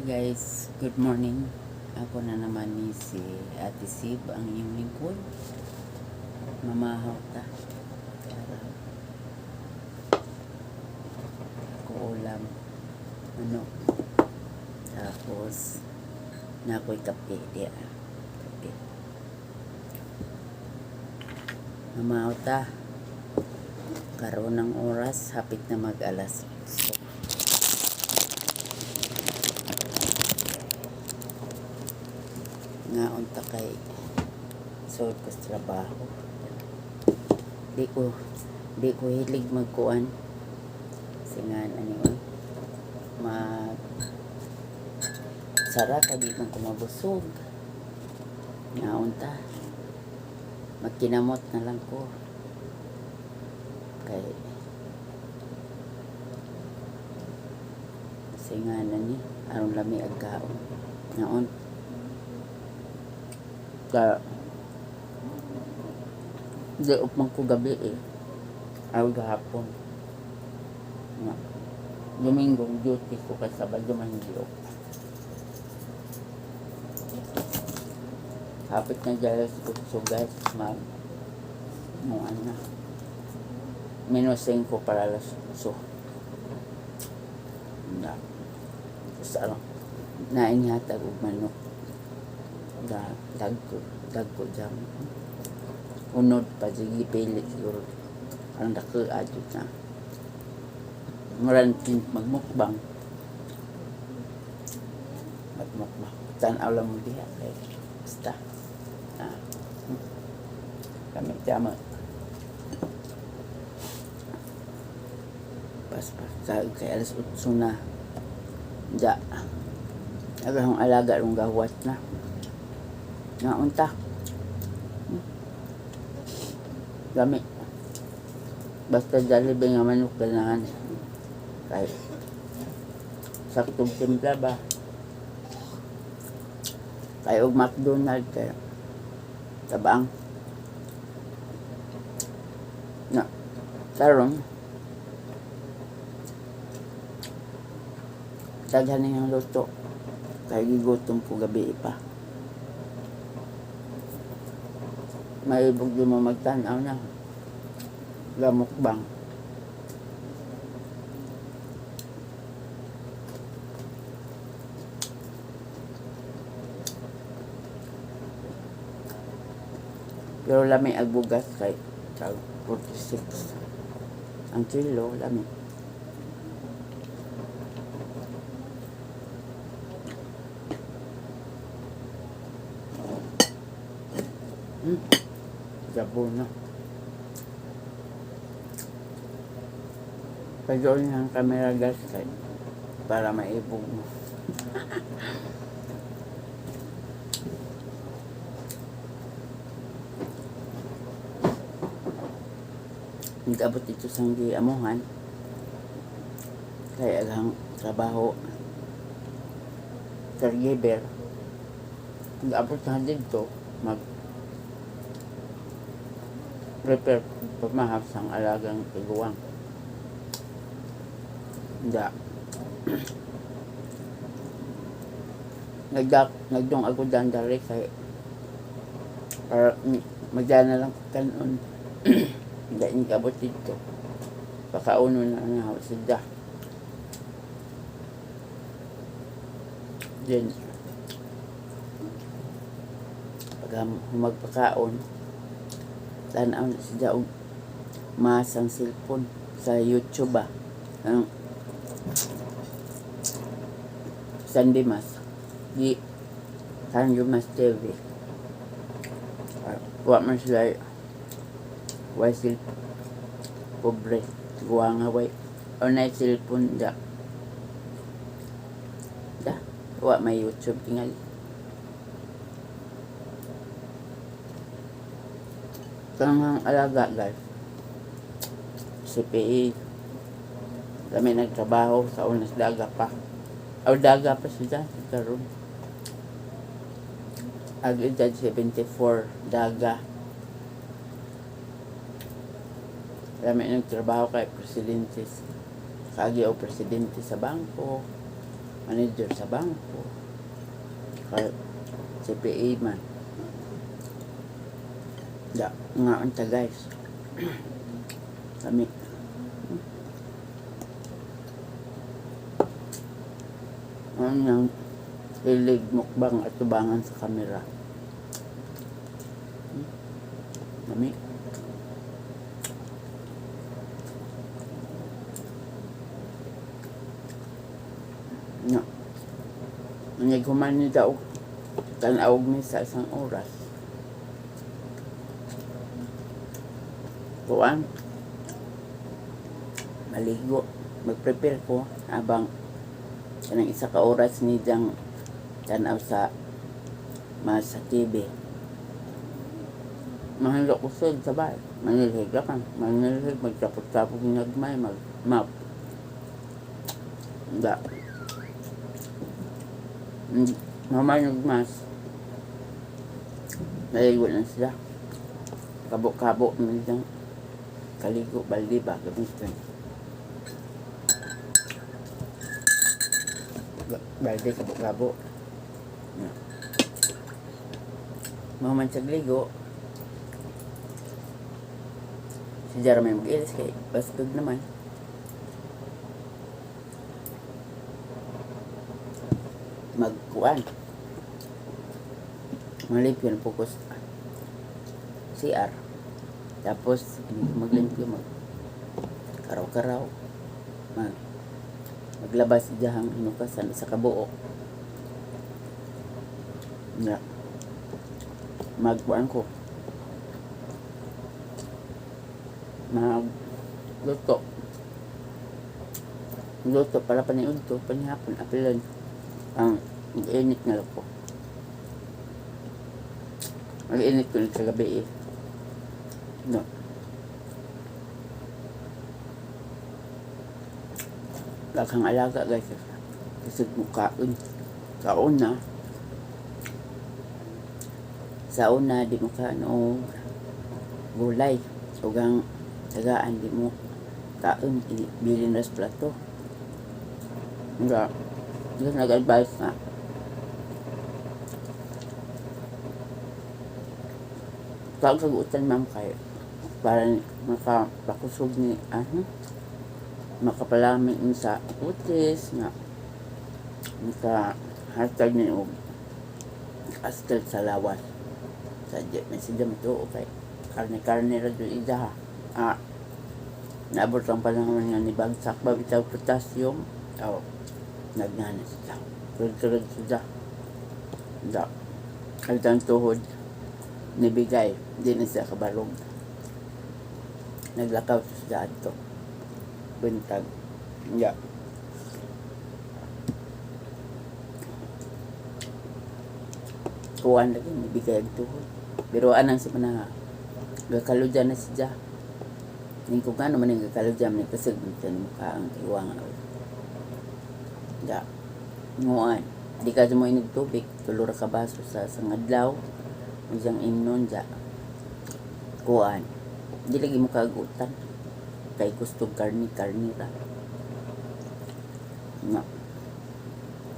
Guys, good morning. Ako na naman ni si Ate Sib, ang inyong lingkod. Mamahaw ta. Araw. Ako ulam. Ano? Tapos, na ako'y kape. Di ah. Kape. Mamahaw ta. Karoon ng oras, hapit na mag alas 8. Nga unta kay sud ko sa trabaho. Di ko hilig magkuan. Singan ani oy. Mag sara kay di man ko mabusog. Nga unta. Magkinamot na lang ko. Kay singan ani aron lami ag kaon. Ngaon ka di upang ko gabi eh. Aw gahapon. Nga. Domingo, duty ko kay Sabado man hindi off. Hapit na dyan so guys, mag mo na. Minus 5 para alas 8. Na. Sa ano, nainhatag og manok. Da, dagko, dagko jam. Unod pa, sige, pili siguro. Ang dako, adyo na. Muran magmukbang. Magmukbang. Tanaw lang mo diha. Kay, basta. Ah. Kami tama. Pas pa kay alas 8 na. Da. Agahong alaga rong gahuwat na. Naunta. Lami. Basta Jollibee nga manok ganahan. Kahit saktong timpla ba. Kay og McDonald kay tabang. Na karon daghan niyang luto kay gigutom ko gabi pa. Maibog di mo magtanaw na. Lamukbang. Pero lami ag bugas kay tag 46 ang kilo lami. Gabo na. Padoon ang camera guys kay para maibog mo. Nag-abot ito sa amuhan. Kaya ang trabaho caregiver. Nag-abot na dito mag prepare pamahap sang alagang tiguang. Da. Nagdak nagdong ako dandari kay para magdala lang ko kanon. Hindi ni kabot dito. Pakauno na nga ako sida. Then, pag humagpakaon, tanaw na siya og masang cellphone sa YouTube ba. Ang Sunday Mass. Di Sunday Mass TV. Wa man sila way cellphone. Pobre. Kuha nga way. O na cellphone da. Da. Wa may YouTube tingali. Kanang alaga guys. CPA. Kami nagtrabaho sa unas daga pa. O daga pa sila karon. Ag edad 74 daga. Kami nagtrabaho kay presidente. Kagi o presidente sa bangko. Manager sa bangko. Kay CPA man. Da, nga unta, guys. Kami. Ano nang hilig mukbang at tubangan sa camera. Lami. No. Naghuman ni daw tan-awog ni sa isang oras. Kuan. Maligo. Mag-prepare ko habang kanang isa ka oras ni diyang tanaw sa mas sa TV. Mahalo ko sa bahay. Manilhig ka. Manilhig, magtapog-tapog nagmay, mag-map. Da. Hindi, mamay mas. Naligo na sila. Kabo-kabo na diyang kaligo, baldi ba? Gamitin. Balde, kabo-kabo. Yeah. Mahuman sa ligo. Si Jeremy mag-ilis kay bastog naman. Magkuan. Malipyo na focus CR. Tapos maglimpyo, mag karaw-karaw. Maglabas diyang hinukasan sa kabuok. Nga. Magkuan ko. Magluto. Luto para paniud to, panihapon, apilan. Ang mag-init na lang ko. Mag-init ko na sa gabi eh. No. Daghang alaga, guys. Kasi mukaon. Kaon na. Sa una, di mo kaon og gulay. Ugang tagaan, di mo kaon. Bilin ras plato. Nga. Nga nag-advise nga. Kaon kagutan, ma'am, kay para makapakusog ni ano makapalami ni sa utis nga maka hatag ni og astel sa lawas sa di may siya matuo kay karne karne ra jud ida ah. Naabot ang panahon nga nibagsak ba bitaw potassium aw nagnana siya turod siya da kalitang tuhod nibigay, di na siya kabarog, naglakaw siya adto buntag ya. Kuan lagi nibigay ang tuhod pero anang sa mga gakaludya na siya ning kung ano man ang gakaludya man kasi sa mukha ang iwang da nguan di ka mo inog tubig, tulo ra ka baso sa sangadlaw isang imnon ja. Kuan, di lagi mo kagutan kay gusto karni karni ra nga.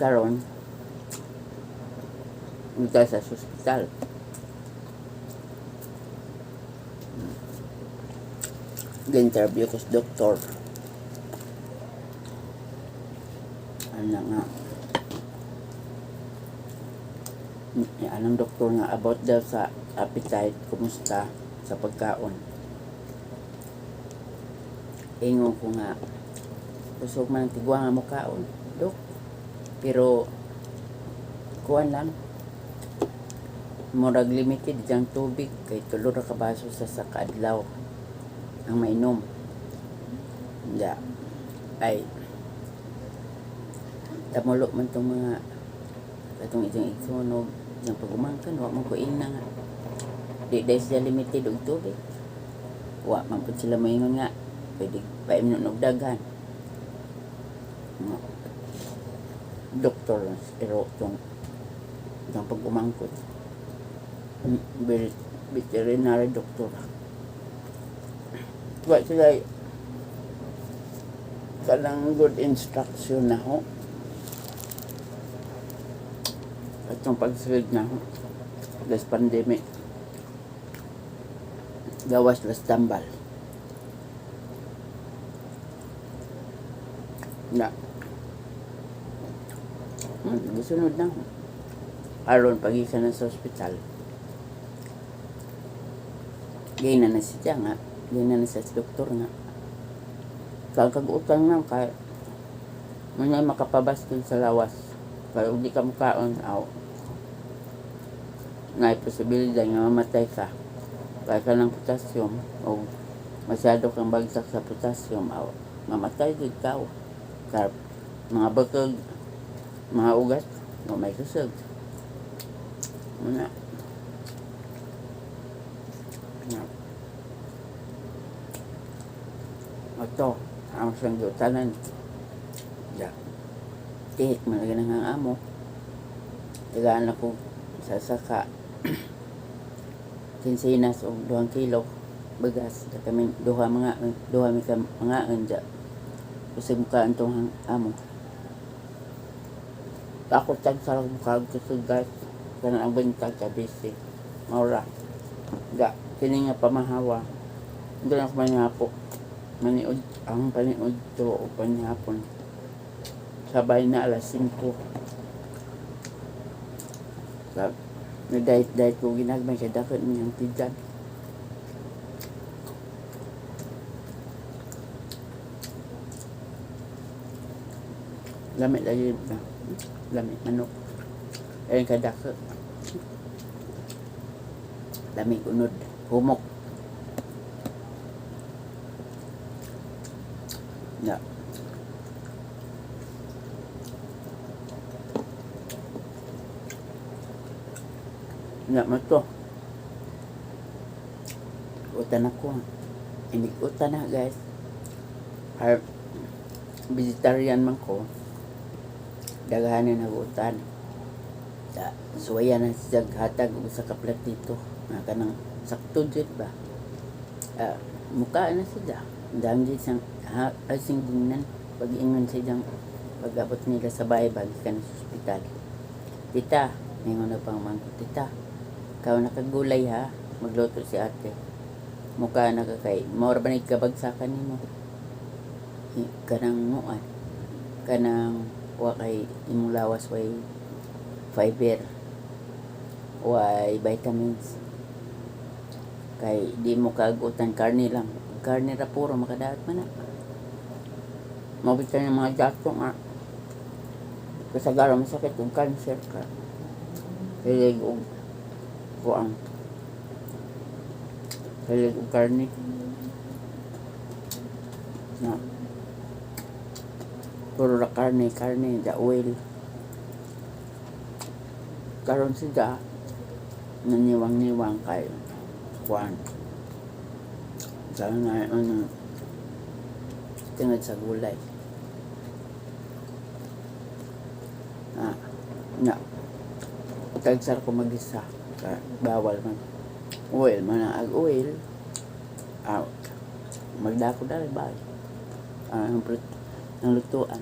Karon punta sa ospital, interview ko sa doktor ano nga anong doktor nga about daw sa appetite, kumusta sa pagkaon. Ingon ko nga kusog man ang tigwa nga mukaon, dok, pero kuan lang, murag limited diyang tubig kay tulo ra ka baso sa kaadlaw ang mainom. Ya ay tamulo man tong mga katong iyang igsunog iyang pagumangkan, wa man ko ina nga di dahil siya limited og tubig. Wa man pud sila moingon nga pwede painom og daghan. Nga, doktor pero tong iyang pag-umangkot veterinary doctor wa sila kanang good instruction na ho. Atong pagsulod na last pandemic. Gawas last tambal. Na. Gisunod na. Aron pagikan na sa ospital. Gay na siya nga. Gay na siya sa doktor nga. Kag utang na kay muna makapabastol sa lawas. Kaya di ka mukaon, aw. Naay posibilidad nga mamatay ka. Kaya ka ng potassium o masyado kang bagsak sa potassium, aw, mamatay jud ka. Kar mga bakag, mga ugat, o may kusog. Muna. Na. Ito, ang sanggutanan. Ya. Tihik man lagi nang ang amo. Tagaan ako sa saka kinsinas og 2 kilo bagas da kami duha, mga duha mi ka mga anja kusog ka antong amo. Ako tag sa mukha kusog, guys, kanang ang buntag ka busy maura ga kini nga pamahawa. Hindi na ako manyapo maniud ang paniud to o panihapon, sabay na alas 5 sa na diet diet ko ginagmay kay dakot niyang tijan. Lami lagi na lami manok ayun kadako, lami unod humok na. Na mo to. Utan ako. Hindi utan na, guys. Ay, vegetarian man ko. Daghanin nag utan. Sa suwaya na siya hatag og usa ka platito. Nga kanang sakto jud ba. Mukha na sila. Dami din siyang ha, asing dingnan pag ingon silang pag-abot nila sa bahay bagi ka na sa ospital. "Tita," ningon na pang mangko, "Tita, ikaw nakagulay ha, magluto si ate. Mukha na ka kay, maura ba kabagsakan nimo? Kanang muan, kanang wa kay imong lawas way fiber, way vitamins. Kay di mo kagutan, karne lang. Karne ra puro makadaot man na. Mao ng mga dato nga kasagaran masakit og cancer ka. Hilig og kuang. Hilig og karne. Na. Puro ra karne, karne, the oil. Karon sila naniwang-niwang kay kuan. Sana nga ano tingad sa gulay. Ah, na. Tagsar ko mag-isa. Bawal man. Oil man ang ag oil. Out. Magdako dali ba? Ah, ang lutuan.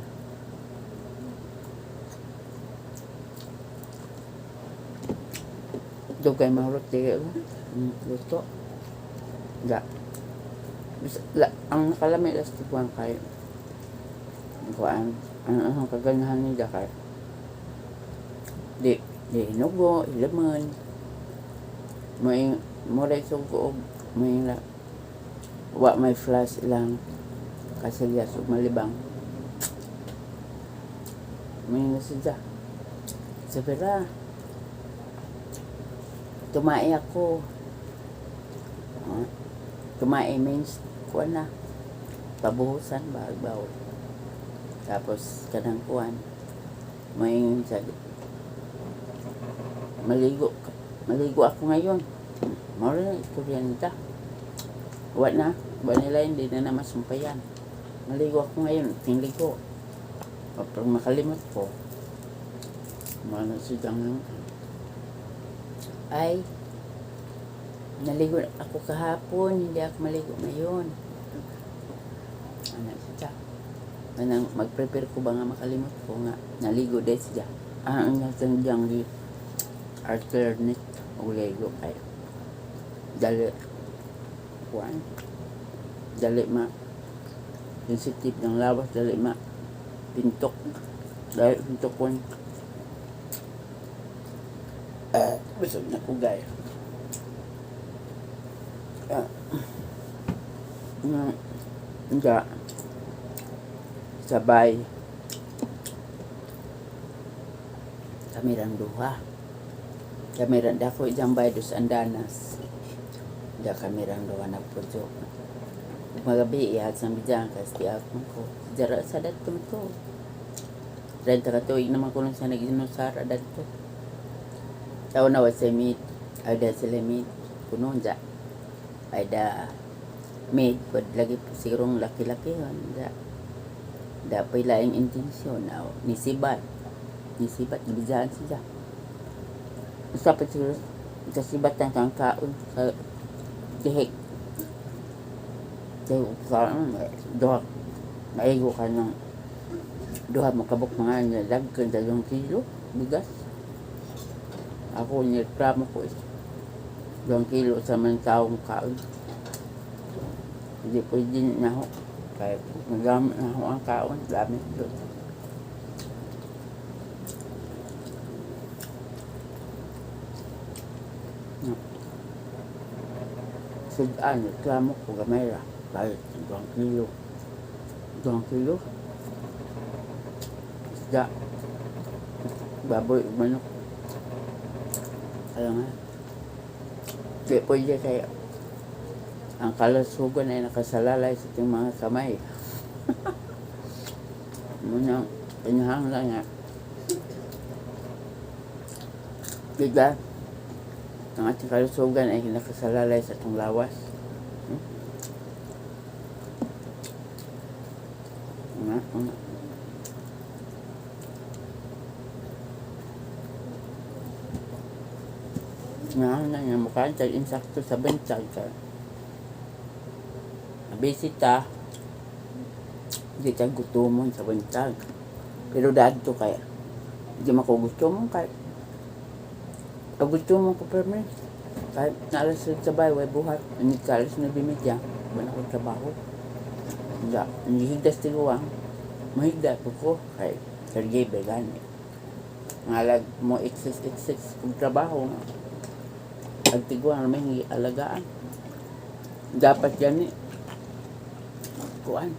Dugay mahurot di luto. Ga. La, ang nakalami last kuan kay kuan ang kaganahan nila kay di di hinugo ilamon may muray sugo og may la wa may flash ilang kasilyas ug malibang may nasida sa pera. Tumae ako. Ah, tumae means kuan na pabuhusan ba bawol. Tapos kanang kuan may sa maligo, maligo ako ngayon. Mao na istorya nita. Wa na ba nila, hindi na na masumpayan. Maligo ako ngayon, tingligo. Pag makalimot ko, mana siya ay naligo ako kahapon, hindi ako maligo ngayon. Ano siya manang mag-prepare ko ba nga makalimot ko nga naligo dahil siya. Ah, ang nasang diyang di Alternate og ligo kay dali kuan, dali ma sensitive ng lawas, dali ma pintok, dali pintokon. Busog na ko, guys. Nga sabay kami rang duha, kami rang dako ijang bay dos andanas da, kami rang duha nagpuyo. Magabi ihag sa bidyan kasi di ako ko jara sa datong to 30 ka tuig naman ko lang sa nag-inusara dadto. Tao na wa sa meet ay da sila meet kuno ja ay da maid pod lagi po sigurong laki-laki ja da pa laing intensyon aw nisibat nisibat gibidyahan siya usa pa siguro kasibatan kang kaon sa tihik kay kaon duha maigo ka ng duha mo kabuk mga dagkan 2 kilo bigas. Ako nireklamo ko is 2 kilo sa man taong kaon, hindi pwede na ho kaya nagamit na ho ang kaon gamit doon. No. Sudan, reklamo ko gamay ra. Kahit 2 kilo. 2 kilo. Isda. Baboy, manok. Kaya nga. Di pwede kaya ang kalusugan ay nakasalalay sa ating mga kamay. Muna, kinahanglan nga. Diba? Ang ating kalusugan ay nakasalalay sa atong lawas. Nga, nga. Nga, nga, nga, mukha ang insakto sa bentag ka. Bisita, di ta gutomon sa buntag. Pero dadto kaya, di makugutomon kaya. Pag gutomon ko permi, kahit naalas sa sabay, way buhat, hindi ka alas na bimidya, wala akong trabaho. Hindi, hindi higdas tiguang, mahigda po ko, kay Sergey Begani. Ngalag mo exist exist kung trabaho nga. Ag tiguang may alagaan. Dapat yan eh. Kuan.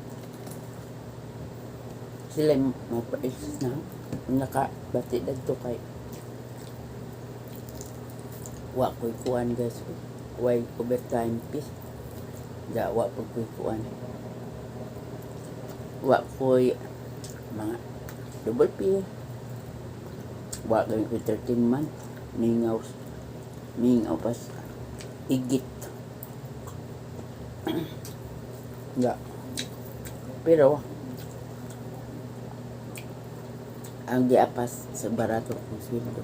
Sila magpa-exist na. Nakabati dagto kay wa ko'y kuan, guys. Way overtime fee. Da wa po ko'y kuan. Wa ko'y mga double pay. Wa gani ko'y 13 month. Mingaw mingaw pas igit. Ya. Pero ang giapas sa barato kong sweldo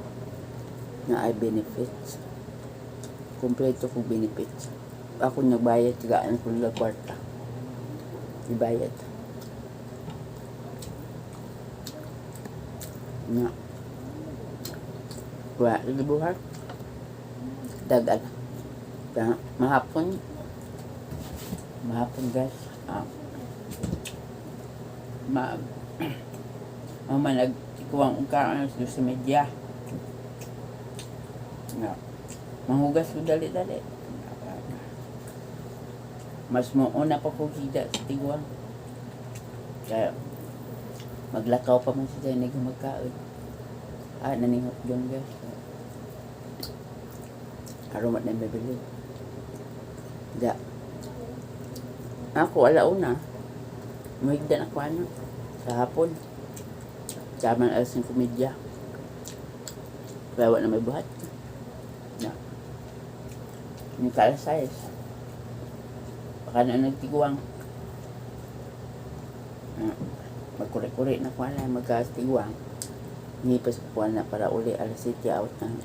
na ay benefits. Kompleto kong benefits. Ako nagbayad, tigaan ko nila kwarta. Ibayad. Nga. Wa, buhat. Dagal. Mahapon. Mahapon, guys. Ma man nagkuwang ungkaan sa media. Nga. Manghugas ko dali-dali. Mas mo una pa ko hida sa tiguang. Kaya maglakaw pa man siya hindi magkaon. Naninghot doon, guys. Aron na mabili. Da. Ako, alauna. Mahigda na ko ano. Sa hapon. Tama alas ng komedya. Kaya wala na may buhat. Na. Yung ka alas 6. Baka na nagtiguang. Magkuri-kuri na ko na magkatiguang. Ngipas ko na para uli alas 7 out na.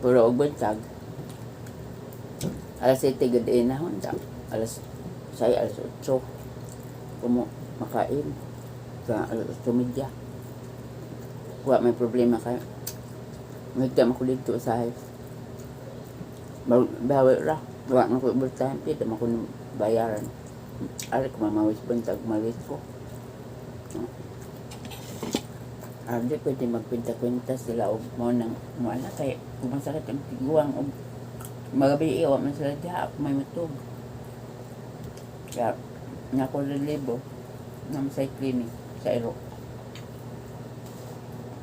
Pero og buntag, alas 7 gud na honda. Alas 6, alas 8 kumo makain. Sa alas 8:30. Wa may problema kayo. Ngita man ko dito sa bawi ra. Wa man ko overtime pay, di man ko bayaran. Ari ko mamawis buntag, mawis ko. Ah, di pwede magkwenta-kwenta sila og mo nang mo na kay kung masakit ang tiguang og magabi wa man sila diha, ako may matug. Kaya nga ko relibo ng sa clinic sa iro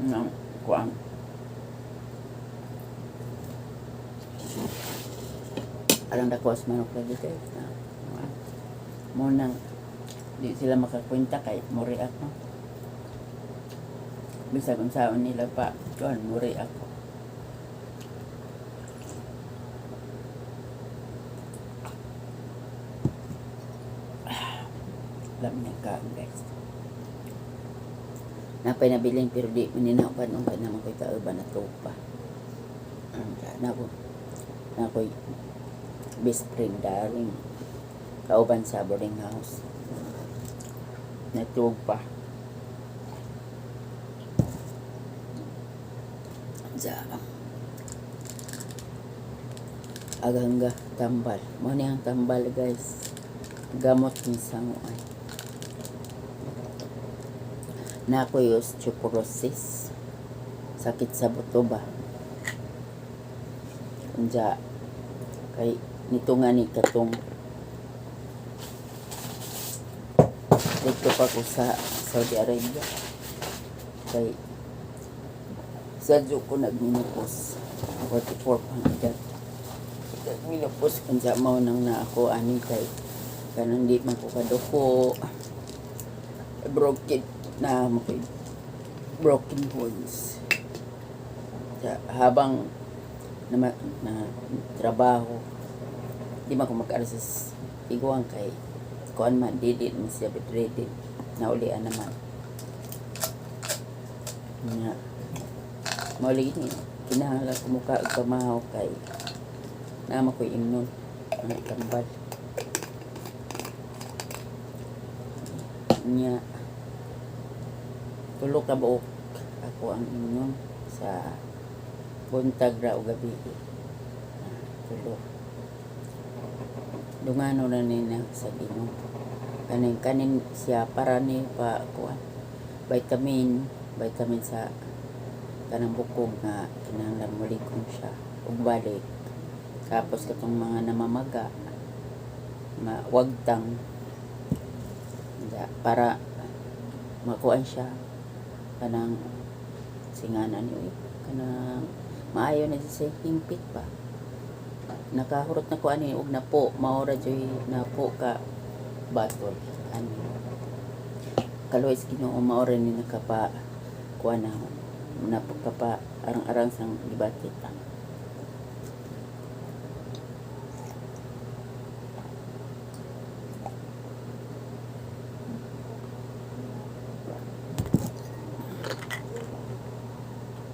ng kuang alang dako sa manok lagi kay na mo nang di sila makakwenta kay muri ako, bisag unsaon nila pa kuan, muri ako. Lami na kaon, guys. Napay nabilin pero di maninaupan ang kay naman ko'y kauban na tropa. Na ako na ako'y best friend daring kauban sa boarding house. Natuog pa. Sa agangga tambal. Mo ni ang tambal, guys. Gamot ni sanguan. Na ako'y osteoporosis. Sakit sa buto ba. Unja kay nito nga ni katong dito pa ko sa Saudi Arabia kay sadyo ko nagminupos, 44 pa ang edad nagminupos. Unsa mao nang na ako ani kay kanang di man ko kaduko, broken na mo ko'y broken bones. Sa, habang na trabaho, di man ko mag sa tiguang kay kuan man, dili man siya bedridden, naulian naman nga mao lagi ni kinahanglan ko muka og pamahaw kay naa man ko'y ingnon ang tambal niya. Tulo ka buok ako ang ingnon sa buntag ra o gabi. Ah, tulo dungano na ni na sa Ginoo kanin kanin siya para ni pa kuan, vitamin vitamin sa kanang bukog nga kinahanglan moligom siya ug balik. Tapos katong mga namamaga mawagtang ya, para makuan siya kanang singana ni uy kanang maayo na siya sa hingpit ba. Nakahurot na ko ani og napo mao ra joy napo ka batol ani. Kaluoy sa Ginoo, mao ra ni nakapa kuan na napo kapa arang-arang sang gibatit.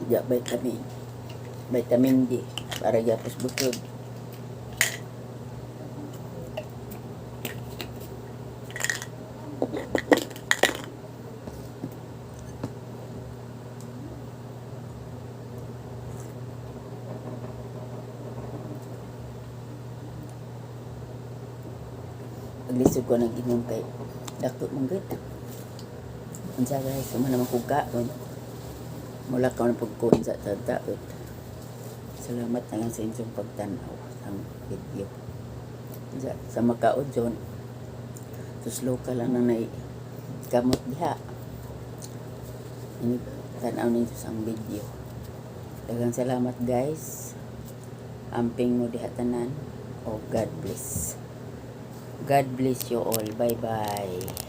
Ja, vitamin vitamin D para gyapos busog. Paglisod ko nag inom kay dako man gud. Unsa, guys, man naman kog kaon. Mula ka na pagkuon sa tagtaot. Salamat na lang sa inyong pagtanaw sa video. Sa makaudyon, tuslo ka lang na nay kamot diha. Ini tanaw ninyo sa video. Daghang salamat, guys. Amping mo diha tanan. Oh, God bless. God bless you all. Bye bye.